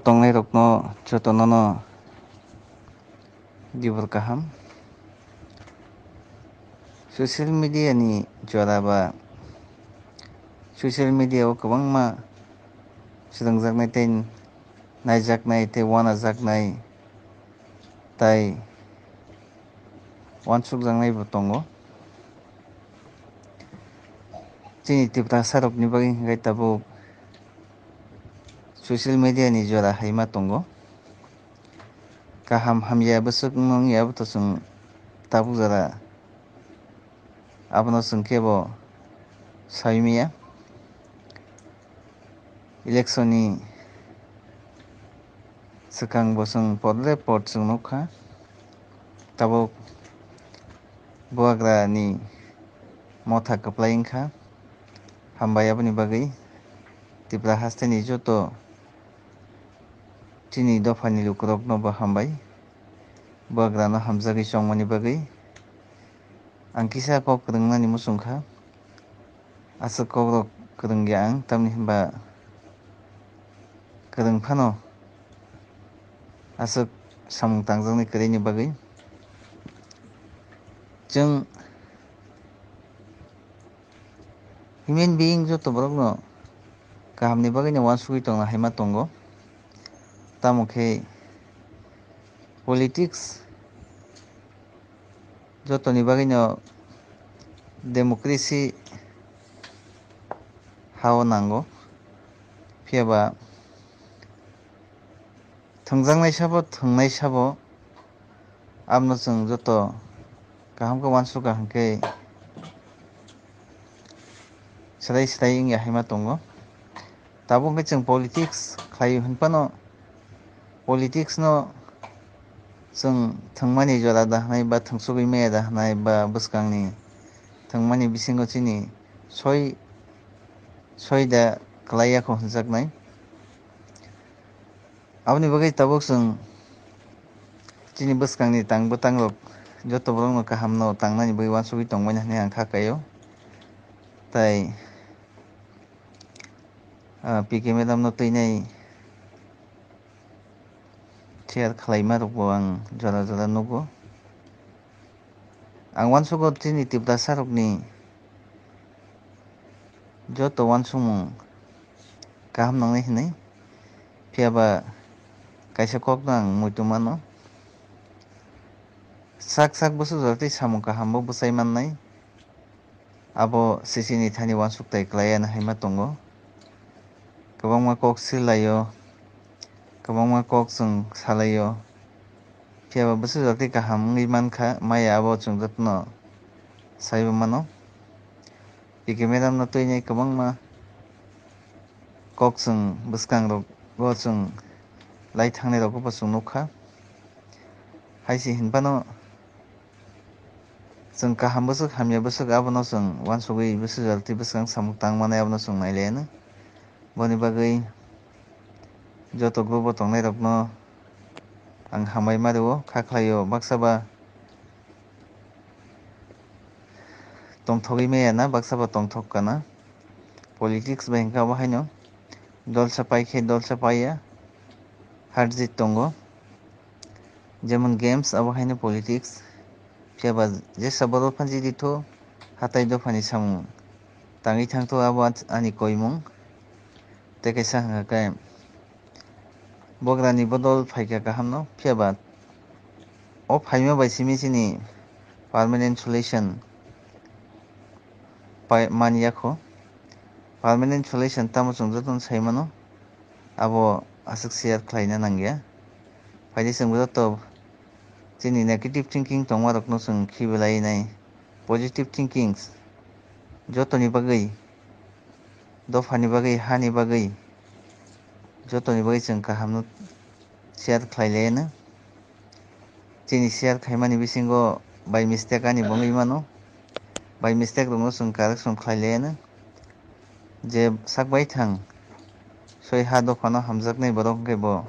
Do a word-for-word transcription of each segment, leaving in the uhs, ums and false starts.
Tongnairokno jotonono dibor kaham. Social media ni jora ba social media o kwbangma swrwngjaknai tei naijaknai tei uanajaknai tai uansukjaknai bo tongo. Chini Tiprasa rokni bagwi hwnkhe tabuk social media ni jora hai ma tongo. Kaham hamya bwswk wngya abo to chwng tabuk jora abono chwng kebo sai manya. Election ni swkang bo chwng podle pod chwng nukha. Tabuk bubagra ni motha kwplai wngkha. Hambai aboni bagwi Tipra haste ni joto chini dopha ni lukurok no bo hambai. Bubagra no hamjagwi chongmani bagwi. Ang kisa kok kwrwng nani muchung kha. Aswk kokrok kwrwngya ang, tamni hwnba kwrwng phano aswk samung tangjaknai kwrwini bagwi. Chwng human being joto borokno kahamni bagwino uansugwi tongna hai ma tongo. Tamo khe politics jotoni bagwino democracy ha-o nango. Phiya ba thwngjaknai sabo, thwngnai sabo, abono chwng joto kaham khe uansukha hwnkhe swrai swrai wngya hai ma tongo. Tabuk hwnkhe chwng politics khlai hwn phano, politics no chwng thwngmani jora da hwnwi ba thwngsugwi maya da hwnwi ba bwskangni thwngmani bisingo chini soi, soi da kwlaiya kho hwnjaknai. Aboni bagwi tabuk chwng chini bwskangni tang bwtangrok joto borokno kahamno tangnani bagwi uansugwi tongmani hwnwi ang kha kaio. Tai, ah, P K madam no twinai share khlaima rokbo ang jora jora nugo. Ang uansugo chini Tiprasa rokni joto uansukmung kaham nangnai hinwi, phiya ba kaisa kokno ang muitu mano. Sak sak bwswk jora tei samung kahambo bwchai mannai. Abo sisini thani uansuk tai kwlai ya hai ma tongo. Kwbangma kok swlaio, kwbangma kok chwng salaio. Phiya ba bwswk jora tei kaham wngwi mankha, maya abo chwng jotono saibo mano. P K madam no twinai kwbangma kok chwng bwskang rogo chwng lai thangnai rogo bo chwng nukha. Hai se hinphano chwng kaham bwswk hamya bwswk abono chwng uansugwi bwswk jora tei bwskang samung tang manai abono chwng nai lai anw. Boni bagwi joto group o tongnai rokno ang hambai ma rwo, kha khlaio baksa ba tongthogwi maya na, baksa ba tongthok kana. Politics bai hwnkhe abo haino dolsa pai khe dolsa paiya, har jit tongo. Jemon games abo haino politics, phiya ba jesa bodol phan jidi tho, hatai dophani samung tangwi thang tho, abo ani koimung. Tei kaisa hwnkha khe bubagrani bodol phaikha kaham no, phiya ba o phaima bai simi chini permanent solution pai man ya kho. Permanent solution tamo chwng jotono sai mano, abo aswk share khlaina nang ya. Phaidi chwng joto chini negative thinking tongma rokno chwng khibi lai nai, positive thinkings jotoni bagwi, dophani bagwi, hani bagwi, jotoni bagwi chwng kahamno share khlai lai anw. Chini share khaimani bisingo by mistake ani bo wngwi mano. By mistake rokno chwng correction khlai lai anw. Je sak baithang soi ha dophano hamjaknai borok hwnkhe bo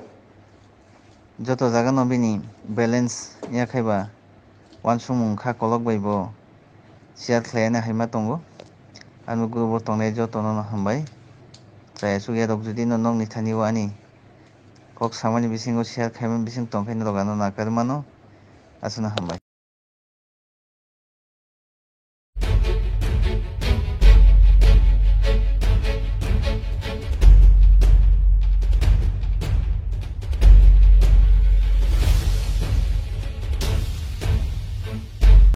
joto jagano bini balance ya khai ba uansukmung kha kolok bai bo share khlai anw hai ma tongo. Ani group o tongnai jotono no hambai. Chaya chukya rok jodi no nokni thani o ani Kok samani bisingo share khaimani bising tongkhe norok ano nakarwi mano. Aswkno hambai.